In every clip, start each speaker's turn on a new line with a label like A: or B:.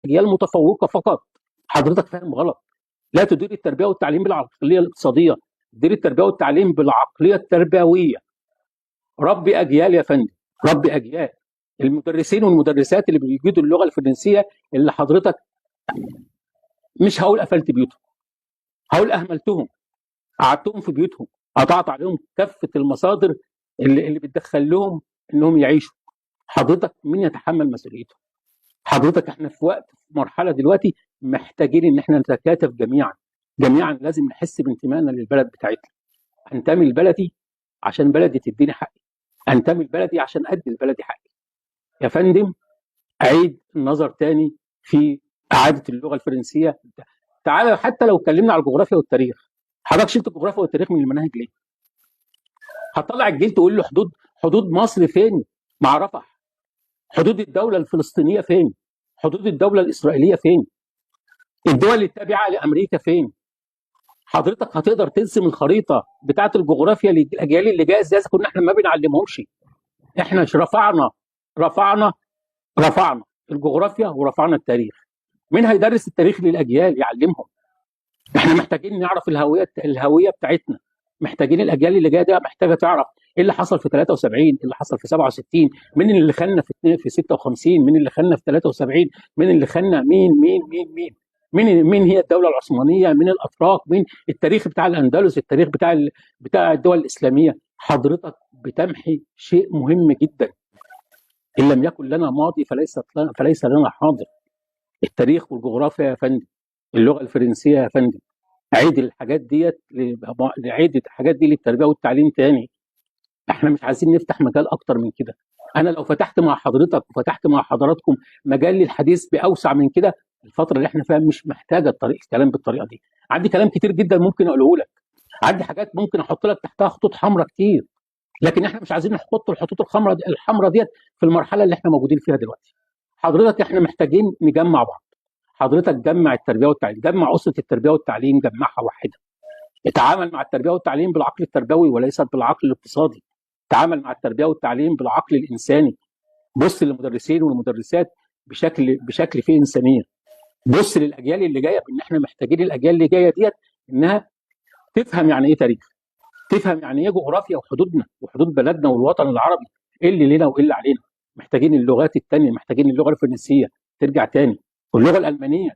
A: اجيال متفوقه فقط. حضرتك فاهم غلط. لا تدير التربية والتعليم بالعقليه الاقتصادية، دير التربية والتعليم بالعقليه التربوية. ربي اجيال يا فندم، ربي اجيال. المدرسين والمدرسات اللي بيجيدوا اللغة الفرنسية اللي حضرتك مش هقول قفلت بيوتهم، هقول اهملتهم، قعدتهم في بيوتهم، قطعت عليهم كافة المصادر اللي بتدخل لهم انهم يعيشوا. حضرتك مين يتحمل مسؤوليتهم؟ حضرتك احنا في وقت، في مرحلة دلوقتي محتاجين ان احنا نتكاتف جميعا، جميعا لازم نحس بانتمائنا للبلد بتاعتنا. انتمي لبلدي عشان بلدي تديني حقي، انتمي لبلدي عشان ادي لبلدي حقي. يا فندم عيد النظر تاني في اعاده اللغة الفرنسية. تعالى حتى لو اتكلمنا على الجغرافيا والتاريخ، حضرتك شلت الجغرافيا والتاريخ من المناهج ليه؟ هتطلع الجيل تقول له حدود مصر فين مع رفح؟ حدود الدولة الفلسطينية فين؟ حدود الدولة الاسرائيلية فين؟ الدول التابعة لامريكا فين؟ حضرتك هتقدر ترسم الخريطة بتاعه الجغرافيا للاجيال اللي جاية ازاي كنا احنا ما بنعلمهمش؟ احنا رفعنا رفعنا رفعنا الجغرافيا ورفعنا التاريخ. مين هيدرس التاريخ للاجيال يعلمهم؟ احنا محتاجين نعرف الهوية بتاعتنا، محتاجين الاجيال اللي جاية دي محتاجه تعرف ايه اللي حصل في 73، ايه اللي حصل في 67، مين اللي خلنا في 56، مين اللي خلنا في 73، مين اللي خلنا، مين مين مين مين مين مين هي الدولة العثمانية، مين الاتراك، مين التاريخ بتاع الاندلس، التاريخ بتاع الدول الاسلامية. حضرتك بتمحي شيء مهم جدا. ان لم يكن لنا ماضي فليس لنا حاضر. التاريخ والجغرافيا يا فندم، اللغة الفرنسية يا فندم، عيد الحاجات ديت، عيد الحاجات دي للتربية والتعليم تاني. احنا مش عايزين نفتح مجال اكتر من كده. انا لو فتحت مع حضرتك وفتحت مع حضراتكم مجال للحديث باوسع من كده، الفترة اللي احنا فيها مش محتاجه الطريق الكلام بالطريقة دي. عندي كلام كتير جدا ممكن اقوله لك، عندي حاجات ممكن احط لك تحتها خطوط حمراء كتير، لكن احنا مش عايزين نحط الخطوط الحمراء ديت في المرحلة اللي احنا موجودين فيها دلوقتي. حضرتك احنا محتاجين نجمع بعض. حضرتك جمع التربية والتعليم، جمع اسره التربية والتعليم، جمعها وحدها. اتعامل مع التربية والتعليم بالعقل التربوي وليس بالعقل الاقتصادي. تعامل مع التربية والتعليم بالعقل الانساني. بص للمدرسين والمدرسات بشكل فيه انسانيه. بص للاجيال اللي جاية بان احنا محتاجين الاجيال اللي جاية ديت انها تفهم يعني ايه تاريخ، تفهم يعني ايه جغرافيا وحدودنا وحدود بلدنا والوطن العربي، ايه اللي لنا وايه اللي علينا. محتاجين اللغات الثانية، محتاجين اللغة الفرنسية ترجع تاني واللغة الالمانية.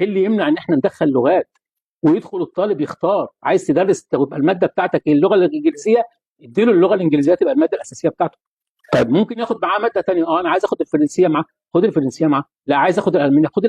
A: ايه اللي يمنع ان احنا ندخل لغات ويدخل الطالب يختار؟ عايز تدرس تبقى المادة بتاعتك اللغة الانجليزية، اديله اللغة الانجليزية تبقى المادة الاساسية بتاعته. طيب ممكن ياخد معاه مادة ثانية، انا عايز اخد الفرنسية معاه، خد الفرنسية معاه. لا عايز اخد الالمانية، خد